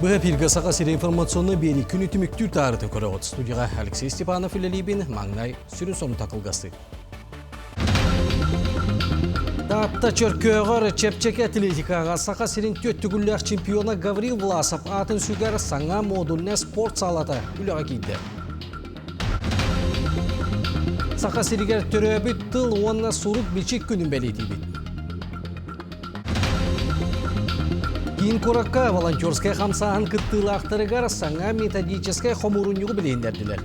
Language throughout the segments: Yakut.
Быһа эфиргэ Саха сири информационнай биэрии күнү түмүктүүр таарытын көрөҕүт. Студияҕа Алексей Степанов үлэлиибин, маҥнай сүрүн сонута кылгастык. Таатта Чөркөөҕөр чэпчэки атлетикаҕа Саха сирин түөрт төгүллээх чемпиона Гаврил Власов аатын сүгэр саҥа модульнай спорт саалата үлэҕэ киирдэ. Саха сиригэр төрөөбүт тыл уонна сурук-бичик күнүн бэлиэтиибит. Киин куоракка волонтерскай хамсааһын кыттыылаахтарыгар саҥа методическай хомуурунньугу билиһиннэрдилэр.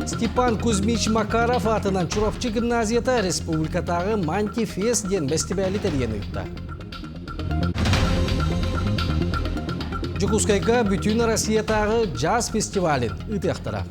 Степан Кузьмич Макаров аатынан Чурапчы гимназията республикатааҕы Мантифест диэн бэстибээли тэрийэн ыытта. Дьокуускайга бүтүн Россиятааҕы джаз фестивалын ыытыахтара.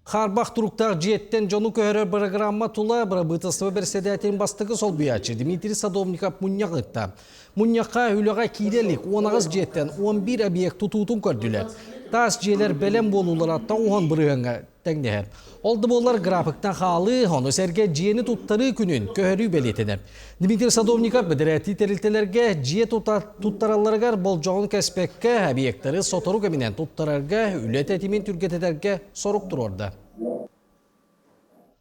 Хаарбах туруктаах дьиэттэн дьону көһөрөр бырагыраамма тула бырабыыталыстыба бэрэссэдээтэлин бастакы солбуйааччы Дмитрий Садовников мунньах ыытта. Мунньахха үлэҕэ киирэ илик 18 дьиэттэн 11 объект тутуутун көрдүлэр. Таас дьиэлэр бэлэм буолуулара тоҕуһан бырыһыаҥҥа тэҥнэһэр. Ол да буоллар графиктан хаалыы, ону сэргэ дьиэни туттарыы күнүн көһөрүү бэлиэтэнэр. Дмитрий Садовников бэдэрээттии тэрилтэлэргэ дьиэ туттаралларыгар болдьоҕун кэспэккэ, объектары сотору кэминэн туттарарга үлэ тэтимин түргэтэтэргэ сорук туруорда.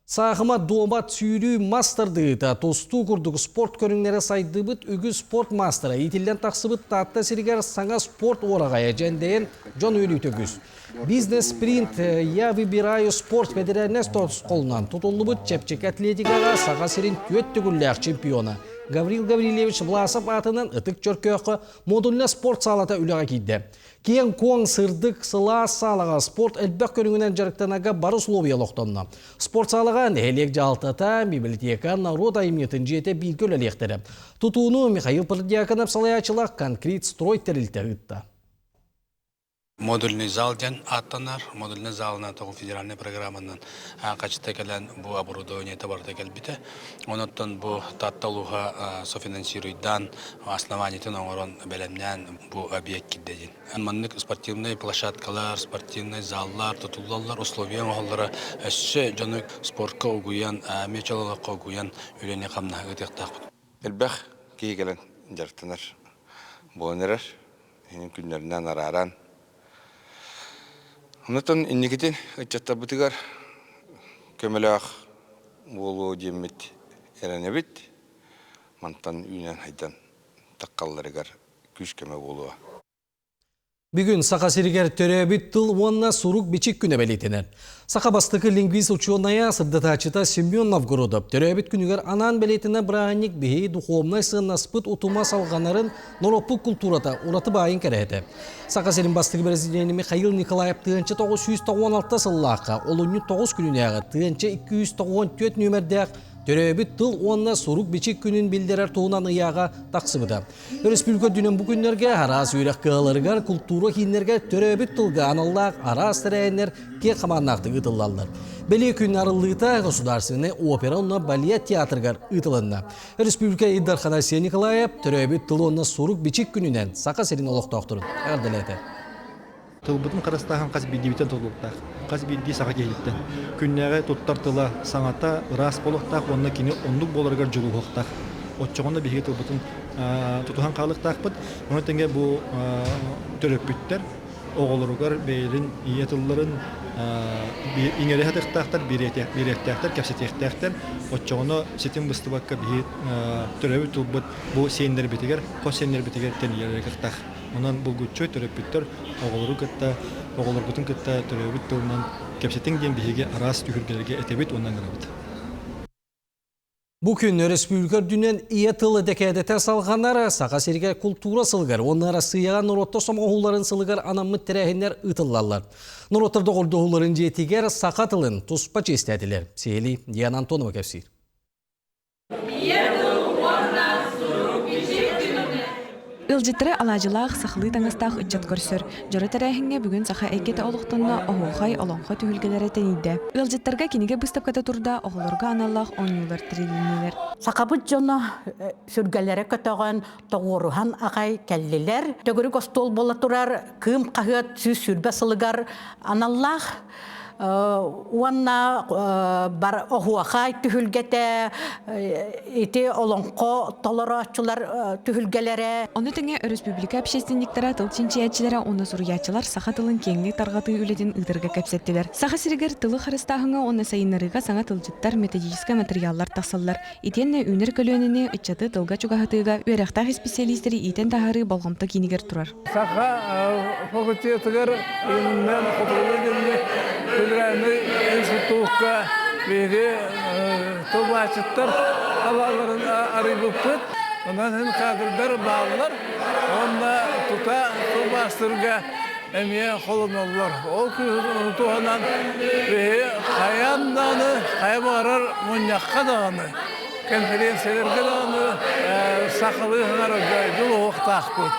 Саахымат, дуобат, сүүрүү, мас тардыһыыта, тустуу курдук спорт көрүҥнэрэ сайдыбыт үгүс спорт маастара иитиллэн тахсыбыт Таатта сиригэр саҥа спорт уораҕайа дьэндэйэн дьон үөрүүтэ үгүс. Бизнес-спринт «Я выбираю спорт» федеральнай тосхолунан тутуллубут чэпчэки атлетикаҕа Саха сирин түөрт төгүллээх чемпиона Гаврил Гаврильевич Власов аатынан Ытык Чөркөөххө модульнай спорт саалата үлэҕэ киирдэ. Киэҥ-куоҥ, сырдык, сылаас саалаҕа спорт элбэх көрүҥүнэн дьарыктанарга бары условия олохтонно. Спорт саалаҕа нэһилиэк дьаһалтата, библиотека, норуот айымньытын дьиэтэ бииргэ үлэлиэхтэрэ. Тутууну Михаил Протодьяконов салайааччылаах «Конкрет строй» тэрилтэ ыытта. Модульный зал диэн ааттанар. Модульный залынан тоҕо федеральнай программанан хачыта кэлэн бу оборудованиета барыта кэлбитэ. Онон бу Таатта улууһа софинансируйдаан основаниетын оҥорон бэлэмнээн бу объект киирдэ диэн. Маннык спортивнай площадкалар, спортивнай заллар тутуллаллар, условия оҥоһуллара өссө дьону спортка угуйан, мечелолоххо угуйан үлэни-хамнаһы ыытыахтаахпыт. Элбэх киһи кэлэн дьарыктанар буолан эрэр. Күннэринэн арааран. Онтон инникитин ыччаттарбытыгар көмөлөөх буолуо диэммит эрэнэбит. Мантан үүнэн-хайдан таххалларыгар күүс-көмө буолуо. Бүгүн Саха сиригэр төрөөбүт тыл уонна сурук-бичик күнэ бэлиэтэнэр. Саха бастакы лингвист учуонайа, сырдатааччыта Семен Новгородов төрөөбүт күнүгэр анаан бэлиэтэнэр бырааһынньык биһиги духовнай сыаннаспыт утума салҕанарын норуоппут култуурата ураты баайын кэрэһитэ. Саха сирин бастакы президенэ Михаил Николаев 1996 сыллаахха олунньу 9 күнүнээҕи 1294 нүөмэрдээх төрөөбүт тыл уонна сурук-бичик күнүн биллэрэр туһунан ыйааҕа тахсыбыта. Өрөспүүбүлүкэ үрдүнэн бу күннэргэ араас үөрэх кыһаларыгар, култуура кииннэргэ төрөөбүт тылга аналлаах араас тэрээһиннэр киэҥ хамааннаахтык ыытыллаллар. Бэлиэ күн арыллыыта Государственнай опера уонна балет театрыгар ыытылынна. Өрөспүүбүлүкэ Ил Дархана Айсен Николаев төрөөбүт тыл уонна сурук-бичик күнүнэн Саха сирин олохтоохторун эҕэрдэлээтэ. Тылбытын харыстааһын хас биирдиибиттэн тутулуктаах, хас биирдии саха киһититтэн. Күннээҕи туттар тыла, саҥата ыраас буолуохтаах уонна кини оннук буоларыгар дьулуһуохтаах. Оччоҕуна биһиги тылбытын тутуһан хаалыахтаахпыт. Ону тэҥэ бу төрөппүттэр оҕолоругар бэйэлэрин ийэ тылларын иҥэрэ сатыахтаахтар, биэриэхтээхтэр, кэпсэтиэхтээхтэр. Оччоҕуна ситим быстыбакка биһи төрөөбүт тылбыт бу сиэннэрбитигэр, хос сиэннэрбитигэр тэнийэр кыахтаах. Онон булгуччу төрөппүттэр оҕолору кытта, оҕолоргутун кытта төрөөбүт тылынан кэпсэтиҥ диэн биһиги араас түһүлгэлэргэ этэбит уонна ыҥырабыт. Бу күн өрөспүүбүлүкэ үрдүнэн ийэ тыл дэкээдэтэ салҕанар, Саха сиригэр култуура сылыгар уонна Арассыыйаҕа норуоттар сомоҕолоһууларын сылыгар анаммыт тэрээһиннэр ыытыллаллар. Норуоттар доҕордоһууларын дьиэтигэр саха тылын туспа чиэстээтилэр. Сиһилии Диана Антонова кэпсиир. Ыалдьыттары алаадьылаах, сахалыы таҥастаах ыччат көрсөр. Дьоро тэрээһиҥҥэ бүгүн саха эйгэтэ олохтонно, оһуохай, олоҥхо түһүлгэлэрэ тэнийдэ. Ыалдьыттарга кинигэ быыстапката турда, оҕолорго аналлаах оонньуулар тэрилиннилэр. Сахабыт дьоно сүргэлэрэ көтөҕөн, тоҕуоруһан аҕай кэллилэр. Төгүрүк остуол буола турар Кыым хаһыат 120 сылыгар аналлаах. Уонна бар оһуохай түһүлгэтэ, ити олоҥхо толорооччулар түһүлгэлэрэ. Ону тэҥэ өрөспүүбүлүкэ общественниктара, тыл чинчийээччилэрэ уонна суруйааччылар саха тылын киэҥник тарҕатыы үлэтин ыытарга кэпсэттилэр. Саха сиригэр тылы харыстааһыҥҥа уонна сайыннарыыга саҥа тылдьыттар, методическай матырыйааллар тахсаллар. Итиэннэ үүнэр көлүөнэни ыччаты тылга чугаһатыыга үөрэхтээх исписэлиистэри иитэн таһаарыы болҕомто киинигэр турар. Саха факультетыгар иннинэн Хотугулуу-Илиҥҥи федеральнай институкка биһиги тылбаасчыттар алааларын арыйбыппыт. Онон иһин кадрдар бааллар уонна тута тылбаастыырга эмиэ холоноллор. Ол туһунан биһи хайаан даҕаны, хайа баҕарар мунньахха даҕаны, конференцияларга даҕаны сахалыы саҥарарга дьулуһуохтаахпыт.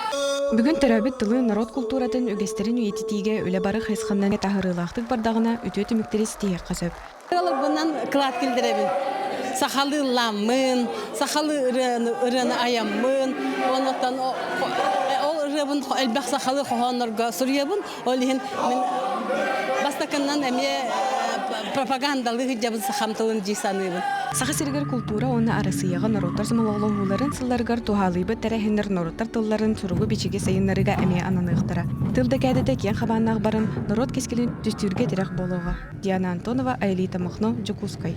Бүгүн төрөөбүт тылы, норуот култууратын үгэстэрин үйэтитиигэ үлэ бары хайысханан таһаарыылаахтык бардаҕына, үтүө түмүктэри ситиһиэххэ сөп. Ыаларбынан кылаат киллэрэбин. Сахалыы ылламмын, сахалыы ырыаны, ырыаны айаммын, оннуттан ол ырыабын элбэх сахалыы хоһооннорго суруйабын. Ол иһин мин бастакыннан эмиэ пропагандалыы сылдьабын сахам тылын дии саныыбын. Саха сиригэр култуура уонна Арассыыйаҕа норуоттар сомоҕолоһууларын сылларыгар туһаалыйбыт тэрээһиннэр норуоттар тылларын суругу-бичиги сайыннарыыга эмиэ ананыахтара. Тыл дэкээдэтэ киэҥ хабааннаах баран, норуот кэскилин түстүүргэ тирэх буолуоҕа. Диана Антонова, Аэлита Махно, Дьокуускай.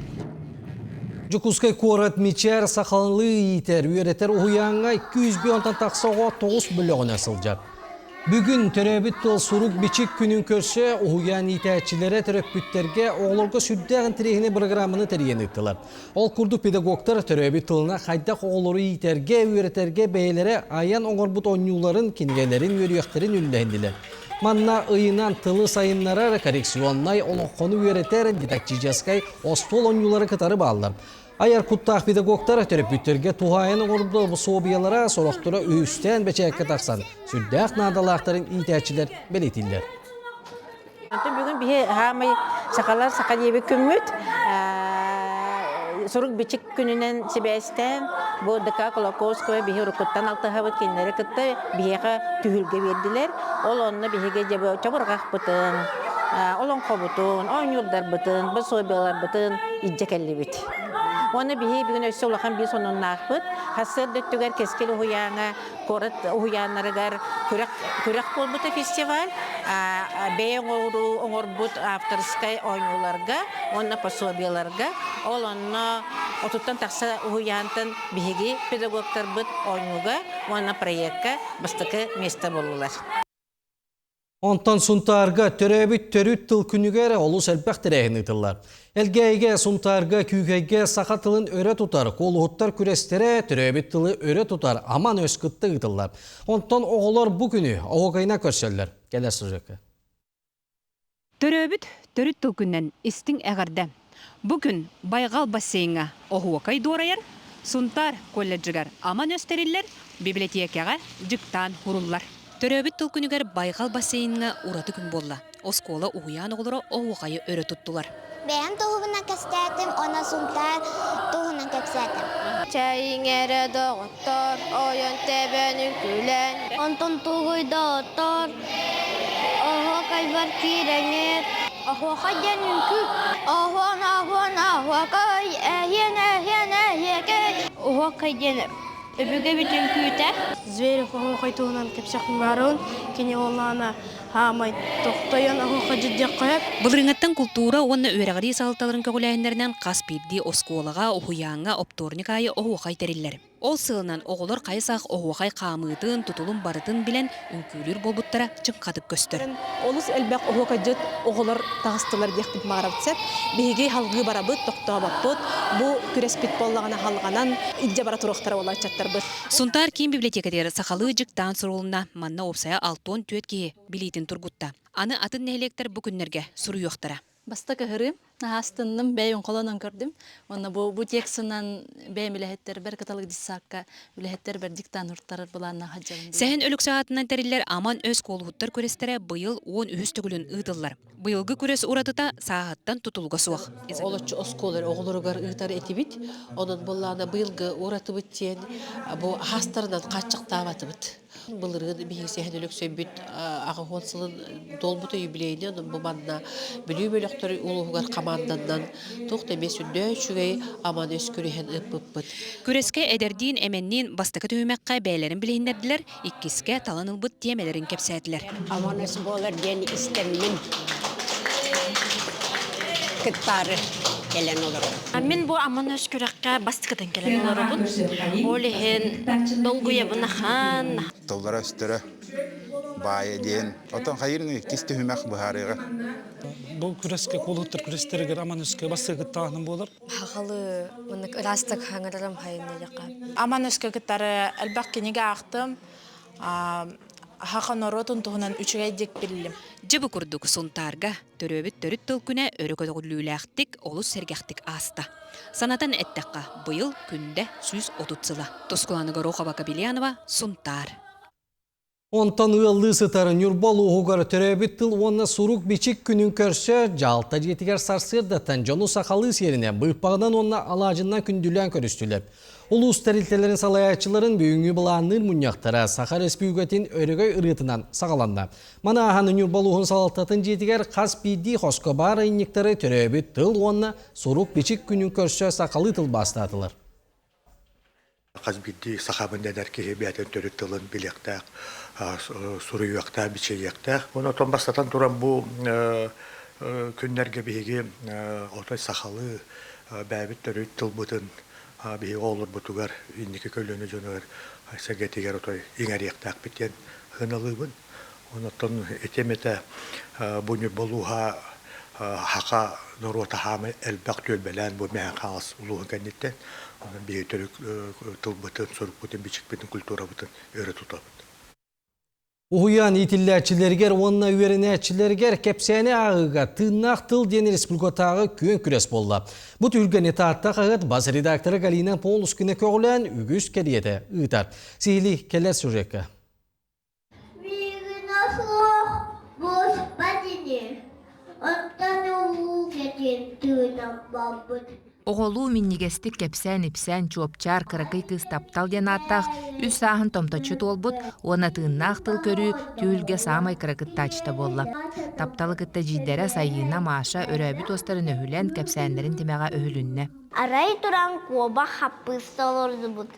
Дьокуускай куорат Мичээр сахалыы иитэр, үөрэтэр уһуйааҥҥа 200 онтон тахса оҕо тоҕус бөлөҕүнэн сылдьар. Бүгүн төрөөбүт тыл сурук-бичик күнүн көрсө уһуйаан иитээччилэрэ төрөппүттэргэ оҕолорго сүрдээх интэриэһинэй бырагырааманы тэрийэн ыыттылар. Ол курдук педагогтар төрөөбүт тылына хайдах оҕолору иитэргэ, үөрэтэргэ бэйэлэрэ айан оҥорбут оонньууларын, кинигэлэрин, үөрүйэхтэрин үллэһиннилэр. Манна ыйынан тылы сайыннарар коррекционнай олоҥхону үөрэтэр дидактическай остуол оонньуулары кытары бааллар. Айар куттаах педагогтар төрөппүттэргэ туһаайан оҥорбут босуобуйалара сорохторо үһүстээн бэчээккэ тахсан сүрдээх наадалаахтарын иитээччилэр бэлиэтииллэр. Онтон бүгүн биһи хаамай сахалар саха диэбит күммүт сурук-бичик күнүнэн сибээстээн бу ДК Кулаковского биһи уруккуттан алтыһабыт кинилэри кытта биһиэхэ түһүлгэ биэрдилэр. Ол онно биһиги чобурҕахпытын, олоҥхобутун, оонньуурдарбытын, пособиеларбытын илдьэ кэллибит. Уонна биһи бүгүн өссө улахан биир сонуннаахпыт. Сарсыарда өттүгэр Кэскил уһуйааҥа куорат уһуйааннарыгар күрэх, күрэх буолбута фестиваль. Бэйэ оҥоруу оҥорбут авторскай оонньууларга уонна пособиеларга. Ол онно отуттан тахса уһуйаантан биһиги педагогтарбыт оонньууга уонна проекка бастакы миэстэ буоллулар. Онтон Сунтаарга төрөөбүт төрүт тыл күнүгэр олус элбэх тэрээһин ыытыллар. Элгээйигэ, Сунтаарга, Күүкэйгэ саха тылын өрө тутар, куолуһуттар күрэстэрэ төрөөбүт тылы өрө тутар аман өс кытта ыытыллар. Онтон оҕолор бу күнү оһуокайынан көрсөллөр. Кэлэр сюжекка. Төрөөбүт төрүт тыл күнүнэн истиҥ эҕэрдэ! Бу күн Байҕал бассейҥа оһуокай дуорайар, Сунтаар колледжыгар аман өс тэриллэр, бибилэтиэкэҕэ дьыктаан уһуллар. Төрөөбүт тыл күнүгэр Байҕал бассейҥа ураты күн буолла. Оскуола, уһуйаан оҕолоро оһуохайы өрө туттулар. Бэйэм туһубунан кэпсээтим уонна Сунтаар туһунан кэпсээтим. Чэйиҥ эрэ доҕоттор, ойон тэбэн үҥкүүлээн. Онтон тугуй доҕоттор, оһуокайбар киирэҥҥит. Оһуохай диэн үҥкүү. Оһуон, оһуон, оһуокай, эһиэн, эһиэн, эһиэкэй. Оһуокай диэн өбүгэбит үҥкүүтэ. Зверев оһуохай туһунан кэпсэхпин баарыбын. Кини уоллаана хаамай тохтойон оһуохай дьиддиэххэ сөп. Былырыыҥҥыттан култуура уонна үөрэҕирии салалталарын көҕүлээһиннэринэн хас биирдии оскуолаҕа, уһуйааҥҥа оптуорунньук аайы оһуохай тэриллэр. Ол сыалынан оҕолор хайы-сах оһуохай хаамыытын, тутулун барытын билэн, үҥкүүлүүр буолбуттара чыҥхатык көстөр. Олус элбэх оһуокайдьыт оҕолор таҕыстылар диэхпит баҕарабыт сөп. Биһиги халгыы барабыт, тохтообоппут. Бу күрэспит буоллаҕына халҕанан илдьэ бара туруохтара буолла ыччаттарбыт. Сунтаар киин библиотекатыгар сахалыы дьыктаан сурулунна. Манна уопсайа 64 киһи билиитин тургутта. Аны атын нэһилиэктэр бу күннэргэ суруйуохтара. Бастакы ыһырыым, аһаастынным, бэйэм холонон көрдүм. Уонна бу, бу текстынан бэйэм үлэһиттэрбэр кыталык детсадка үлэһиттэрбэр диктант уртарар былааннаах сылдьабын. Сэһэн Өлөксөй аатынан тэриллэр Аман өс куолуһуттар күрэстэрэ быйыл 13 төгүлүн ыытыллар. Быйылгы күрэс уратыта сааһыттан тутулуга суох. Олоччу оскуола оҕолоругар ыытар этибит. Онон буоллаҕына быйылгы уратыбыт диэн бу аһаастарынан хааччахтаабатыбыт. Былырыын биһиги Сэһэн Өлөксөйбүт аҕыс сылын туолбута юбилейынан бу манна Бүлүү бөлөхтөр улууһугар хамаанданнан туох да эмиэ сүрдээх үчүгэй аман өс күрэһин ыыппыппыт. Күрэскэ эдэрдиин эмэнниин бастакы түһүмэххэ бэйэлэрин билиһиннэрдилэр, иккискэ талан ылбыт тиэмэлэрин кэпсээтилэр. Аман өс буолар диэн истэммин кыттаары кэлэн олоробун. Мин бу Аман өс күрэххэ бастакытын кэлэн олоробун. Ол иһин долгуйабын ахан. Тыллара өстөрө баайа диэн. Оттон хайырын иккис түһүмэх быһаарыаҕа. Бу күрэскэ куолуһуттар күрэстэригэр Аман өскө бастакы кыттааһыным буолар. Хахалы маннык ыраастык хаҥырарым хайынныйаха. Аман өскө кыттары элбэх кинигэ аахтым. Хаха норуотун туһунан үчүгэйдик биллим. Дьэ бу курдук Сунтаарга төрөөбүт төрүт тыл күнэ өрө көтөҕүллүүлээхтик, олус сэргэхтик ааста. Санатан эттэххэ, быйыл Күндэ 130 сыла. Тускулаана Горохова Кабельянова, Сунтаар. Онтон ыаллыы сытар Ньурба улууһугар төрөөбүт тыл уонна сурук-бичик күнүн көрсө дьаалта дьиэтигэр сарсыардаттан дьону сахалыы сиэринэн быыппаҕынан уонна алаадьыннан күндүлээн көрүстүлэр. Улуус тэрилтэлэрин салайааччыларын бүгүҥҥү былаанныыр мунньахтара Саха Өрөспүүбүлүкэтин өрөгөй ырыатынан саҕаланна. Маны ааһан Ньурба улууһун салалтатын дьиэтигэр хас биирдии хоско баар ыйынньыктары төрөөбүт тыл уонна сурук-бичик күнүн көрсө сахалыы тылбаастаатылар. Хас биирдии сахабын дэнэр киһи бэйэтин төрүт тылын билиэхтээх, суруйуохтаах, бичийиэхтээх. Онон бастатан туран бу күннэргэ биһиги отой сахалыы бэйэбит төрүт тылбытын биһиги оҕолорбутугар, инники көлүөнэ дьонугар сэргэтигэр отой иҥэриэхтээхпит диэн сыаналыыбын. Онтон ити эмэтэ бу Ньурба улууһа саха норуота хаамай элбэх түөлбэлээн бу Мэһэн Хаҥалас улууһун кэнниттэн онон биһиги төрүт тылбытын, сурукпутун, бичикпитин, культурабытын өрө тутабыт. Уһуйаан иитиллээччилэригэр уонна үөрэнээччилэригэр кэпсээни ааҕыыга тыыннаах тыл диэн республикатааҕы күөн күрэс буолла. Бу түһүлгэни Таатта хаһыат бас редактора Галина Полускина көҕүлээн үгүс кэриэтэ ыытар. Сиһилии кэлэр сюжекка. Миигинэ суох буспат ини, оттон уу кэтин тыынан барбыт. Оҕолуу минньигэстик кэпсээн-ипсээн чуопчаар кыракый кыыс таптал диэн ааттаах үс сааһын томточчу туолбут уонна тыыннаах тыл көрүү түһүлгэ саамай кыра кыттааччыта буолла. Тапталы кытта дьиийдэрэ Сайыына, Маша өрөөбүт уостарын өһүлэн, кэпсээннэрин тимэҕэ өһүлүннэ. Арай туран куобах хаппыыста олордубут.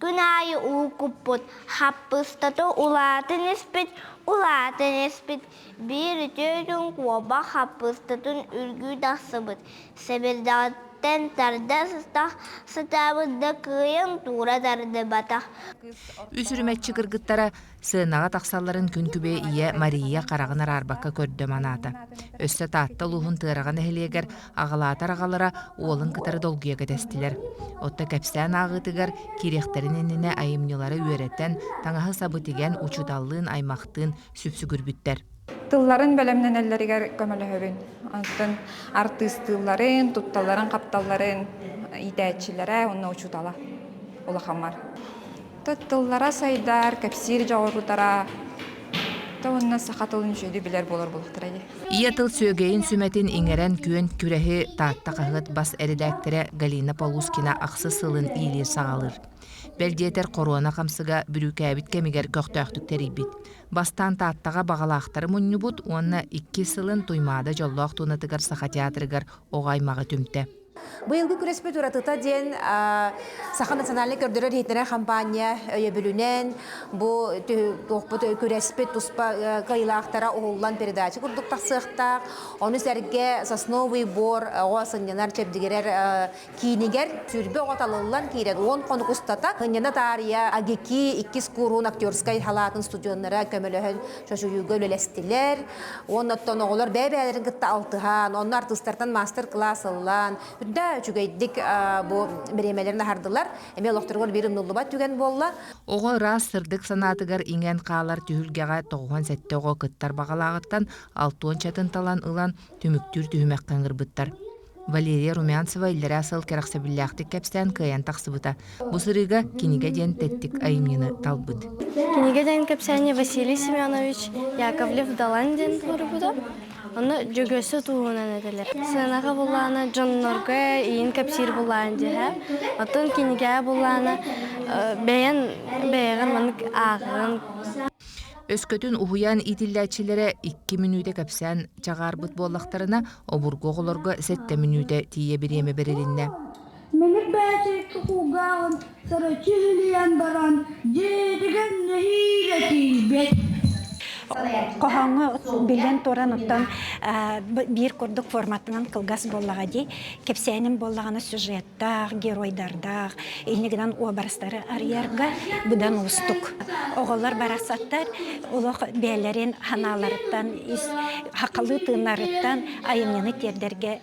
Күн аайы уу куппут, хаппыыстата улаатан испит, улаатан испит, биир үтүө күн куобах хаппыыстатын үргүү тахсыбыт, сэбирдэҕиттэн тарда сытаабыт да кыайан туура тардыбатах. Үс үрүмэччи кыргыттара Сыанаҕа тахсалларын күн күбэй ийэ Мария хараҕын араарбакка көрдө манаата. Өссө Таатта улууһун Тыараҕа нэһилиэгэр аҕалаатар аҕалара уолун кытары долгуйа кэтэстилэр. Отто кэпсээн ааҕыытыгар киириэхтэрин иннинэ айымньылары үөрэтэн, таҥаһы-сабы тигэн, учууталлыын, аймахтыын сүпсүгүрбүттэр. Тылларын бэлэмнэнэллэригэр көмөлөһөбүн. Онтон артыыстыылларын, тутталларын-хапталларын иитээччилэрэ уонна учуутала улахаммар. Тыллара сайдар, кэпсиир дьоҕурутара уонна саха тылын үчүгэйдик билэр буолар буолуохтара дии. Ийэ тыл сүөгэйин сүмэтин иҥэрэн күөн күрэһи Таатта хаһыат бас эрэдээктэрэ Галина Полускина ахсыс сылын иилиир-саҕалыыр. Бэл диэтэр хоруона хамсыга бүрүүкээбит кэмигэр көхтөөхтүк тэрийбит. Бастаан Тааттаҕа баҕалаахтары мунньубут уонна иккис сылын Туймаада дьоллоох туонатыгар Саха театрыгар оҕо аймаҕы түмтэ. Быйылгы күрэспит уратыта диэн Саха национальнай көрдөрөр-иһитиннэрэр хампаанньа өйөбүлүнэн бу туохпут күрэспит туспа кыайыылаахтара уһуллан передача курдук тахсыахтаах. Ону сэргэ Сосновый бор оҕо сынньанар чэбдигирэр киинигэр сүүрбэ оҕо талыллан киирэн уон хонук устата сынньана таарыйа АГИКИ иккис куруун актерскай халаатын студеннара көмөлөһөн чочуйууга үлэлэстилэр. Уонна оттон оҕолор бэйэ-бэйэлэрин кытта алтыһан, онно артыыстартан маастар-кылаас ыллаан, үрдэ үчүгэйдик бу бириэмэлэрин аһардылар. Эмиэ олохторугар биир умнуллубат түгэн буолла. Оҕо ыраас сырдык санаатыгар иҥэн хаалар түһүлгэҕэ 97 оҕо кыттар баҕалааҕыттан алтуончатын талан ылан түмүктүүр түһүмэххэ ыҥырбыттар. Валерия Румянцева иллэрээ сыл кэрэхсэбиллээхтик кэпсээн кыайан тахсыбыта. Бу сырыыга кинигэ диэн тэттик айымньыны талбыт. Кинигэ диэн кэпсээни Василий Семенович Яковлев Далан диэн суруйбута. Онно Дьөгүөссэ туһунан этилэр. Сыанаҕа буллаҕына дьоннорго иин кэпсиир буллаҕын дьиһэ. Оттон кинигэҕэ буллаҕына бэйэн бэйэҕин маннык ааҕыҥ. Өскөтүн уһуйаан иитиллээччилэрэ икки мүнүүтэ кэпсээн чаҕаарбыт буоллахтарына, обургу оҕолорго сэттэ мүнүүтэ тиийэ бириэмэ бэрилиннэ. Мэник бэйэтэ кулгааҕын сараччы иһилийэн баран дьиэтигэр нэһиилэ тиийбит. Хоһооҥҥо биллэн туран оттон биир курдук форматынан кылгас буоллаҕа дии. Кэпсээним буоллаҕына сюжеттаах, геройдардаах, иннигинэн уобарастары арыйарга быдан уустук. Оҕолор барахсаттар олох бэйэлэрин санааларыттан, ис хахалыы тыыннарыттан айымньыны тиэрдэргэ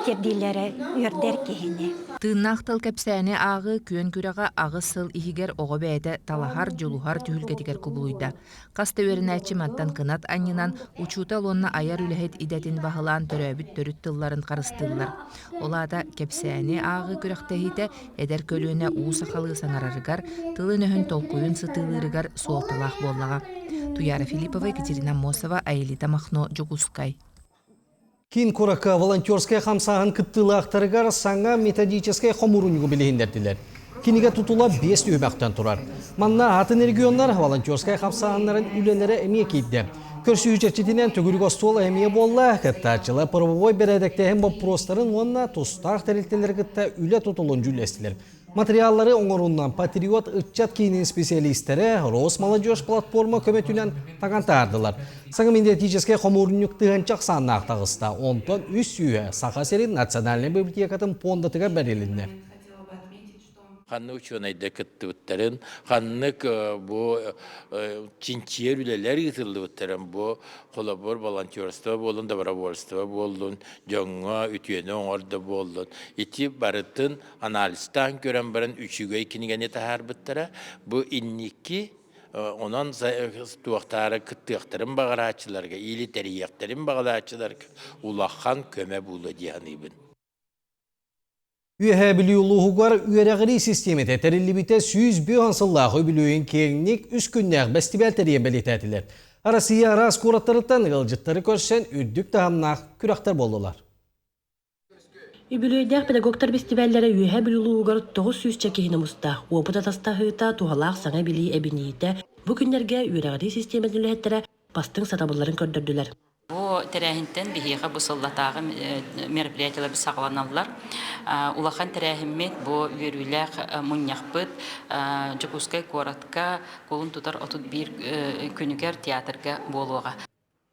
тиэрдиилэрэ үөрдэр киһини. Тыыннаах тыл кэпсээни ааҕыы күөн күрэҕэ аҕыс сыл иһигэр оҕо бэйэтэ талаһар, дьулуһар түһүлгэтигэр кубулуйда. Хас да үөрэнээччи мантан кынат анньынан учуутал уонна айар үлэһит идэтин баһылаан төрөөбүт төрүт тылларын харыстыыллар. Ол аата кэпсээни ааҕыы күрэхтэһиитэ эдэр көлүөнэ уу сахалыы саҥарарыгар, тылын-өһүн толкуйун сытыылыырыгар суолталаах буоллаҕа. Туяра Филиппова, Екатерина Аммосова, Аэлита Махно, Дьокуускай. Киин куоракка волонтерскай хамсааһын кыттыылаахтарыгар саҥа методическай хомуурунньугу билиһиннэрдилэр. Кинигэ тутула биэс түһүмэхтэн турар. Манна атын регионнар волонтерскай хамсааһыннарын үлэлэрэ эмиэ киирдэ. Көрсүһүү чэрчитинэн төгүрүк остуол эмиэ буолла. Кыттааччылар правовой бэрээдэктээһин боппуруостарын уонна тустаах тэрилтэлэри кытта үлэ тутулун дьүүллэстилэр. Материаллары оҥорунан Патриот ыччат киинин специалистэрэ Росмолодежь платформа көмөтүнэн таҥан таһаардылар. Саҥа медиатическай хомуурунньук тыһыынча ахсааннаах таҕыста. Онтон үс сүүһэ Саха сирин национальнай библиотекатын пуондатыгар бэрилиннэ. Ханнык учуонайдар кыттыбыттарын, ханнык бу чинчийэр үлэлэр ыытыллыбыттарын бу холобур волонтерство буоллун, добровольство буоллун, дьоҥҥо үтүөнү оҥор да буоллун ити барытын анализтаан көрөн баран үчүгэй кинигэни таһаарбыттара. Бу инники онон туохтаары кыттыахтарын баҕарааччыларга или тэрийиэхтэрин баҕалааччыларга улахан көмө буолуо дии саныыбын. Үөһээ Бүлүү улууһугар үөрэҕирии систиэмэтэ тэриллибитэ 105 сыллаах үбүлүөйүн киэҥник үс күннээх бэстибээл тэрийэн бэлиэтээтилэр. Россия араас куораттарыттан ыалдьыттары көрсөн үрдүк таһымнаах күрэхтэр буоллулар. Үбүлүөйдээх педагогтар бэстибээллэрэ Үөһээ Бүлүү улууһугар 900 киһини муста. Уопут атастаһыыта, туһалаах саҥа билии эбиниитэ бу күннэргэ үөрэҕирии систиэмэтин үлэһиттэрэ бастыҥ сатабылларын көрдөрдүлэр. Бу тэрээһинтэн биһиэхэ бу сыллатааҕы мероприятиелар саҕаланаллар. Улахан тэрээһиммит бу үөрүүлээх мунньахпыт Дьокуускай куоратка кулун тутар 31 күнүгэр театрга буолуоҕа.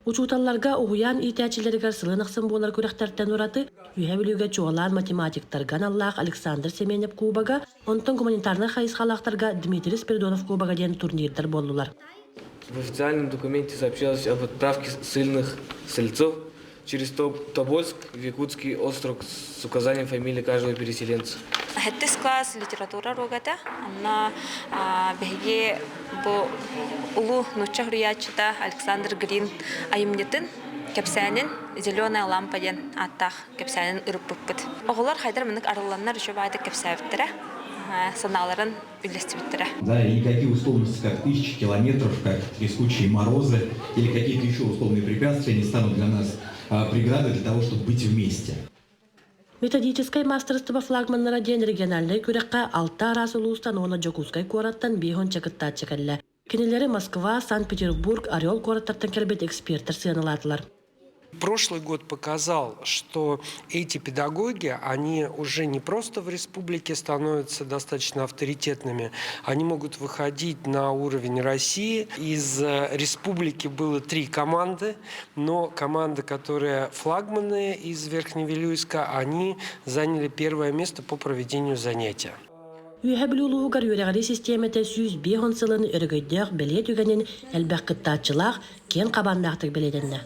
Учууталларга, уһуйаан иитээччилэригэр сылын ахсын буолар күрэхтэртэн ураты Үөһээ Бүлүүгэ чуолаан математиктарга аналлаах Александр Семенев Кубога, онтон гуманитарнай хайысхалаахтарга Дмитрий Спиридонов Кубога диэн турнирдар буоллулар. В официальном документе сообщалось об отправке ссыльных сельцов через Тобольск в Якутский острог с указанием фамилии каждого переселенца. Сэттис класс литература уруогата. Онно биһиги бу улуу нуучча суруйааччыта Александр Грин айымньытын кэпсээнин «Зеленая лампа» диэн ааттаах кэпсээнин ырыппыппыт. Оҕолор хайдар маннык арылланнар үчүгэй баайдык кэпсээбиттэрэ, санааларын үллэстибиттэрэ. Да, и никакие условности, как тысячи километров, как трескучие морозы или какие-то еще условные препятствия не станут для нас преградой для того, чтобы быть вместе. Методическай маастарыстыба флагманнара диэн региональнай күрэххэ алта араас улуустан уонна Дьокуускай куораттан биэс кыттааччы кэллэ. Кинилэри Москва, Санкт-Петербург, Орел куораттартан кэлбит экспертэр сыаналаатылар. Прошлый год показал, что эти педагоги, они уже не просто в республике становятся достаточно авторитетными, они могут выходить на уровень России. Из республики было три команды, но команды, которые флагманы из Верхневилюйска, они заняли первое место по проведению занятия. Үөһээ Бүлүү улууһугар үөрэҕирии систиэмэтэ 105 сылын өрөгөйдөөх бэлиэ түгэнин элбэх кыттааччылаах, киэҥ хабааннаахтык бэлиэтэннэ.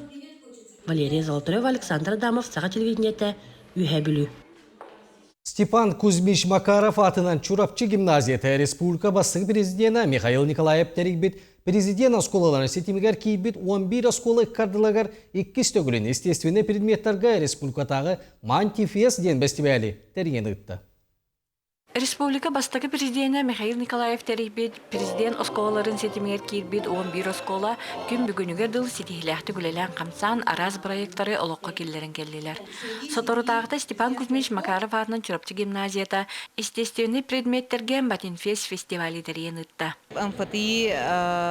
Валерия Золотарева, Александр Адамов, Саха телевидениетэ, Үөһээ Бүлүү. Степан Кузьмич Макаров атынан Чурапчы гимназията республика бастакы президена Михаил Николаев тэрийбит президент оскуолаларын ситимигэр киирбит 11 оскуола ыккардылагар иккис төгүлүн естественнэй предметтарга республикатааҕы Мантифест диэн бэстибээли тэрийэн ыытта. Республика бастакы президенэ Михаил Николаев тэрийбит президент оскуолаларын ситимигэр киирбит 11 оскуола күн бүгүнүгэр дылы ситиһиилээхтик үлэлээн-хамсаан араас проектары олоххо киллэрэн кэллилэр. Соторутааҕыта Степан Кузьмич Макаров аатынан Чурапчы гимназията естественнэй предметтэргэ Матинфест фестивали тэрийэн ыытта. МФТИ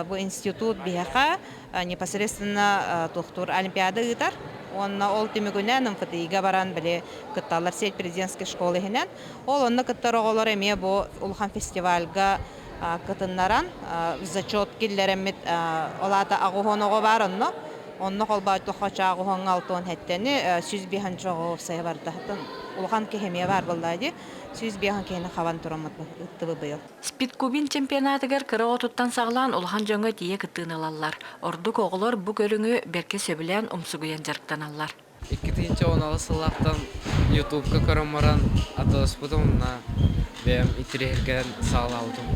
бу институт биһиэхэ непосредственно туохтуур олимпиада ыытар. Уонна ол түмүгүнэн МФТИ-га баран били кытталлар сеть президентской школы иһинэн. Ол онно кыттар оҕолор эмиэ бу улахан фестивальга кытыннаран зачет киллэрэммит ол аата аҕуһуон оҕо баар онно. Онно холбоотоххо чааҕуһуоҥҥа алтыан хэттени 105 оҕо уопсайа барда. Улахан киһи эмиэ баар буолла дии. 105 киһини хабан тураммыт ыттыбы быйыл. Спидкубин чемпионатыгар кыра оҕотуттан саҕалаан улахан дьоҥҥо тиийэ кыттыыны ылаллар. Ордук оҕолор бу көрүҥү бэркэ сөбүлээн умсугуйан дьарыктаналлар. 2016 сыллаахтан Ютубка көрөн баран атыласпытым уонна бэйэм интириэһиргээн саҕалаабытым.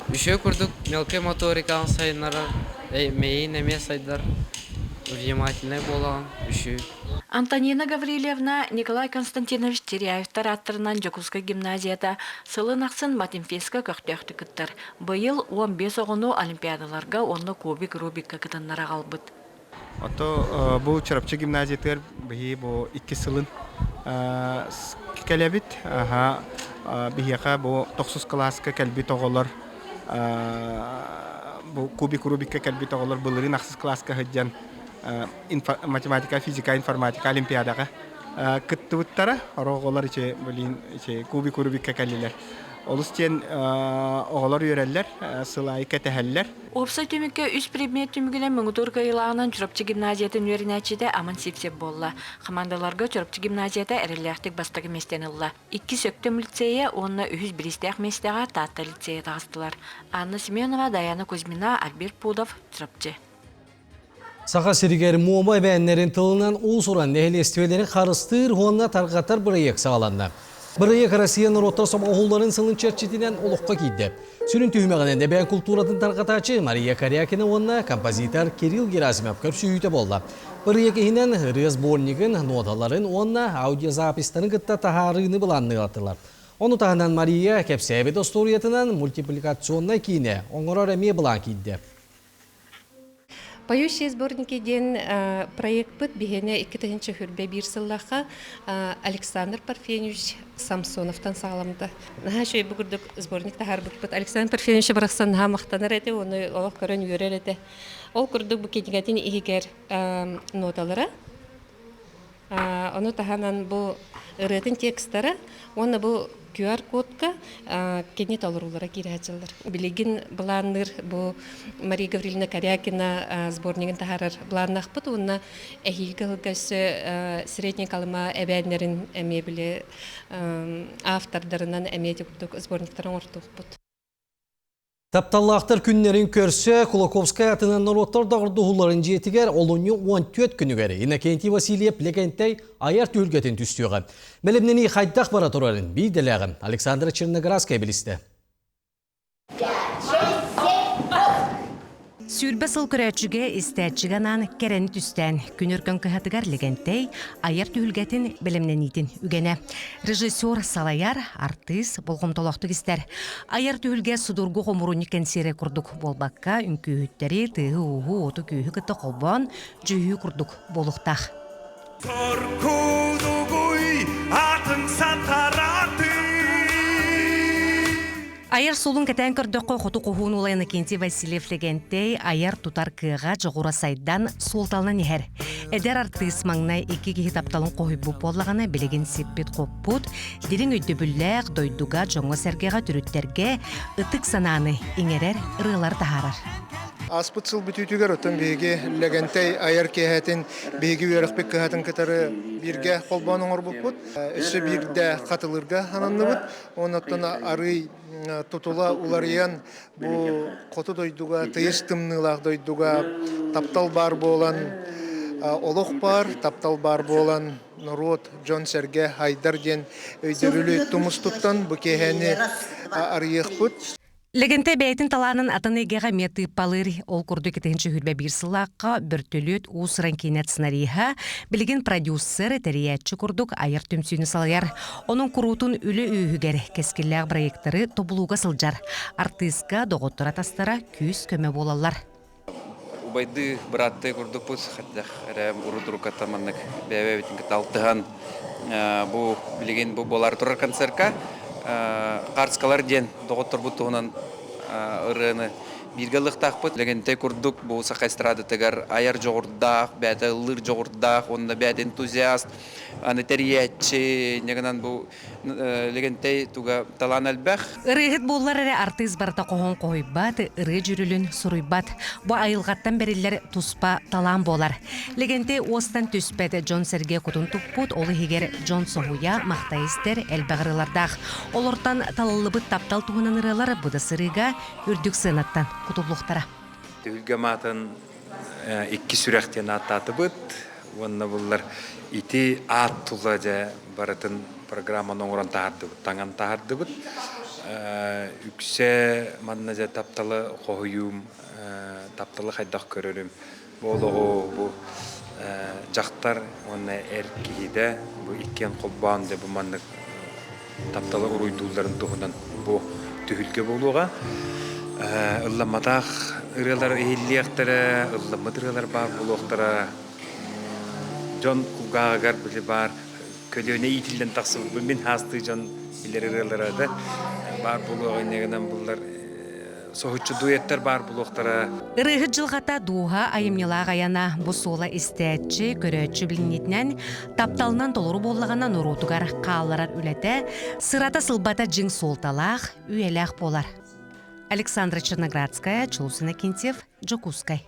Үчүгэй курдук мелкай моторикаҕын сайыннарар, мэйиин эмиэ сайдар, внимательнай буолаҕын, үчүгэй. Антонина Гаврильевна Николай Константинович Теряевтар ааттарынан Дьокуускай гимназията сылын ахсын Матинфеска көхтөөхтүк кыттар. Быйыл 15 оҕону олимпиадаларга уонна кубик Рубикка кытыннара аҕалбыт. Ото бу Чурапчы гимназиятыгар биһи бу икки сылын кэлэбит. Биһиэхэ бу тохсус кылааска кэлбит оҕолор бу кубик Рубикка кэлбит оҕолор былырыын ахсыс кылааска сылдьан математика, физика, информатика олимпиадаҕа кыттыбыттара. Оҕолор ичи блин ичи кубик Рубикка кэллилэр. Олус диэн оҕолор үөрэллэр, сыл аайы кэтэһэллэр. Уопсай түмүккэ үс предмет түмүгүнэн муҥутуур кыайыылааҕынан Чурапчы гимназиятын үөрэнээччитэ Аман Сивцев буолла. Хамаандаларга Чурапчы гимназията эрэллээхтик бастакы миэстэни ылла. Иккис Өктөм лицейэ уонна үһүс бириистээх миэстэҕэ Таатта лицейэ таҕыстылар. Анна Семенова, Даяна Кузьмина, Альберт Пудов, Чурапчы. Саха сиригэр Муома эбээннэрин тылынан уус-уран нэһилиэстибэлэри харыстыыр уонна тарҕатар бырайыак саҕаланна. Бырайыак Россия норуоттар сомоҕолоһууларын сылын чэрчитинэн олоххо киирдэ. Сүрүн түһүмэҕинэн эбээн култууратын тарҕатааччы Мария Корякина уонна композитор Кирилл Герасимов көрсүһүүтэ буолла. Бырайыак иһинэн ырыа сборнигын, ноталарын уонна аудиозаписьтарын кытта таһаарыыны былаанныылатылар. Ону таһынан Мария кэпсээбит остуоруйатынан мультипликационнай киинэ оҥорор эмиэ былаан киирдэ. Поющие сборники диэн проекпыт биһиэнэ 2021 сыллаахха Александр Парфеньевич Самсоновтан саҕаламмыта. Наһаа үчүгэй бу курдук сборник таһаарбыппыт. Александр Парфеньевич барахсан наһаа махтанар этэ, уонна олох көрөн үөрэр этэ. Ол курдук бу кинигэтин иһигэр ноталара, Ону таһынан бу ырыатын текстара уонна бу QR-кодка кини толоруулара киирээччилэр. Билигин былаанныыр бу Мария Гаврильевна Корякина сборнигын таһаарар былааннаахпыт уонна эһиилги сылга өссө Средний Колыма эбээннэрин эмиэ били автордарынан эмиэ курдук сборниктары оҥортуохпут. Тапталлаахтар күннэрин көрсө Кулаковскай атынан норуоттар доҕордоһууларын дьиэтигэр олунньу 14 күнүгэр Иннокентий Васильев Лэгэнтэй айар түһүлгэтин түстүөҕэ. Бэлэмнэнии хайдах бара турарын биирдэлээҕим Александра Черноградская билистэ. Сүүрбэ сыл көрөөччүгэ, истээччигэ анаан кэрэни түстээн, күн өркөн кыһатыгар Лэгэнтэй айар түһүлгэтин бэлэмнэниитин үгэнэ. Режиссер салайар, артыыс болҕомтолоохтук истэр. Айар түһүлгэ судургу хомуурунньук кэнсиэрэ курдук буолбакка, үҥкүүһүттэри, тыаһы-ууһу, уоту-күүһү кытта холбоон, дьүһүйүү курдук буолуохтаах. Соркудугуй атын сатараты Айар суолун кэтээн көрдөххө, хоту хоһуун уола Иннокентий Васильев-Лэгэнтэй айар-тутар кыаҕа дьоҕура сайдан, суолталанан иһэр. Эдэр артыыс маҥнай икки киһи тапталын хоһуйбут буоллаҕына, билигин сиппит-хоппут, дириҥ өйдөбүллээх дойдуга, дьоҥҥо-сэргэҕэ, төрүттэргэ ытык санааны иҥэрэр ырыалары таһаарар. Ааспыт сыл бүтүүтүгэр оттон биһиги Лэгэнтэй айар киэһэтин биһиги үөрэхпит кыһатын кытары бииргэ холбоон оҥорбуппут. Өссө биирдэ хатылыырга ананныбыт. Оннуттан арыый тутула уларыйан бу хоту дойдуга, тыйыс тымныылаах дойдуга таптал баар буолан, олох баар, таптал баар буолан норуот, дьон-сэргэ айдар диэн өйдөбүлү тумус туттан бу киэһэни арыйыахпыт. Лэгэнтэй бэйэтин талаанын атын эйгэҕэ эмиэ тыыппалыыр. Ол курдук 2021 сыллаахха Бөртөлүөт уус-уран киинэ сценариһа, билигин продюсер, тэрийээччи курдук айар түмсүүнү салайар. Онон куруутун үлэ үөһүгэр кэскиллээх проектары тобулууга сылдьар. Артыыска доҕоттор-атастара күүс-көмө буолаллар. Убайдыы, бырааттыы курдукпут, хайдах эрэ урут-уруккаттан маннык бэйэ-бэйэбитин кытта алтыһан бу билигин бу буолаары турар концертка Хаарскалар диэн доҕотторбут туһунан ырыаны бииргэ ылыахтаахпыт. Лэгэнтэй курдук бу саха эстрадатыгар айар дьоҕурдаах, бэйэтэ ыллыыр дьоҕурдаах уонна бэйэтэ энтузиаст, аны тэрийээччи, инньэ гынан бу Лэгэнтэй туга талаан элбэх. Ырыаһыт буоллар эрэ артыыс барыта хоһоон хоһуйбат, ырыа дьүрүлүн суруйбат. Бу айылҕаттан бэриллэр туспа талаан буолар. Лэгэнтэй уостан түспэт, дьон-сэргэ кутун туппут, ол иһигэр дьон соһуйа, махтайа истэр элбэх ырыалардаах. Олортон талыллыбыт таптал туһунан ырыалар бу да сырыыга үрдүк сыанаттан кутуллуохтара. Түһүлгэ маатын икки сүрэх диэн ааттаатыбыт уонна буллар ити аат тула дьэ барытын программаны оҥорон таһаардыбыт, таҥан таһаардыбыт. Үксэ манна дьэ тапталы хоһуйуум, тапталы хайдах көрөрүм, бу олоҕу бу дьахтар уонна эр киһитэ бу иккиэн холбоон дьэ бу маннык тапталы уруйдуулларын туһунан бу түһүлгэ буолуоҕа. Ылламматах ырыалар иһиллиэхтэрэ, ылламмыт ырыалар баар буолуохтара. Дьон кулгааҕыгар били баар көлүөнэ иитиллэн тахсыбыт мин хаастыы дьон билэр ырыалара да баар буолуоҕа инньэ гынан буллар соһуччу дуэттар баар буолуохтара. Ырыаһыт дьылҕата дууһа айымньылаах айана бу суола истээччи, көрөөччү билиниитинэн тапталынан толору буоллаҕына норуотугар хаалларар үлэтэ, сырата-сылбата дьиҥ суолталаах, үйэлээх буолар. Александра Черноградская, Чулусина Кинтьев, Дьокуускай.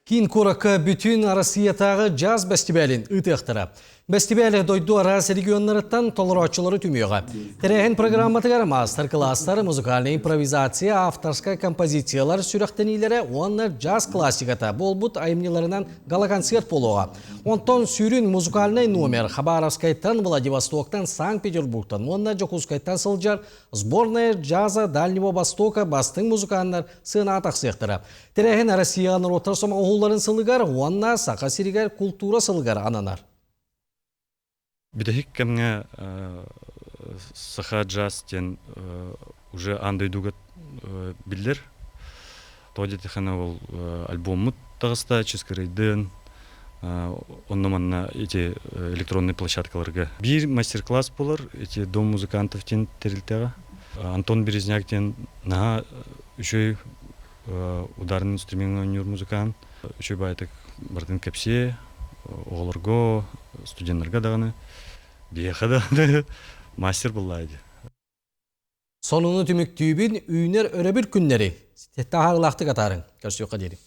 Киин куоракка бүтүн Арассыыйатааҕы джаз бэстибээлин ыытыахтара. Бэстибээл дойду араас регионнарыттан толорооччулары түмүөҕэ. Тэрээһин программатыгар маастар-кылаастар, музыкальнай импровизация, авторскай композициялар сүрэхтэниилэрэ уонна джаз классиката буолбут айымньыларынан гала-концерт буолуоҕа. Онтон сүрүн музыкальнай номер Хабаровскайтан, Владивостоктан, Санкт-Петербургтан уонна Дьокуускайтан сылдьар сборная джаза Дальнего Востока бастыҥ музыканнар сыанаҕа тахсыахтара. Тэрээһин Россияҕа норуоттар сомоҕолоһууларын сылыгар уонна Саха сиригэр култуура сылыгар ананар. Бүтэһик кэмҥэ саха джаз диэн уже аан дойдуга биллэр. Тоҕо диэтэххинэ ол альбоммут таҕыста Чыскырыйдын, онно манна эти электронный площадкаларга. Биир мастер-класс буолар, эти Дом музыкантов диэн тэрилтэҕэ. Антон Березняк диэн наһаа үчүгэй ударный инструмент оонньуур музыкант. Үчүгэй баайтык барытын кэпсиэ, оҕолорго, студеннарга даҕаны, биһиэхэ даҕаны мастер буоллаа дии. Сонуну түмүктүүбүн үүнэр өрөбүл күннэри таһаарылаахтык атаарыҥ. Көрсүөххэ диэри.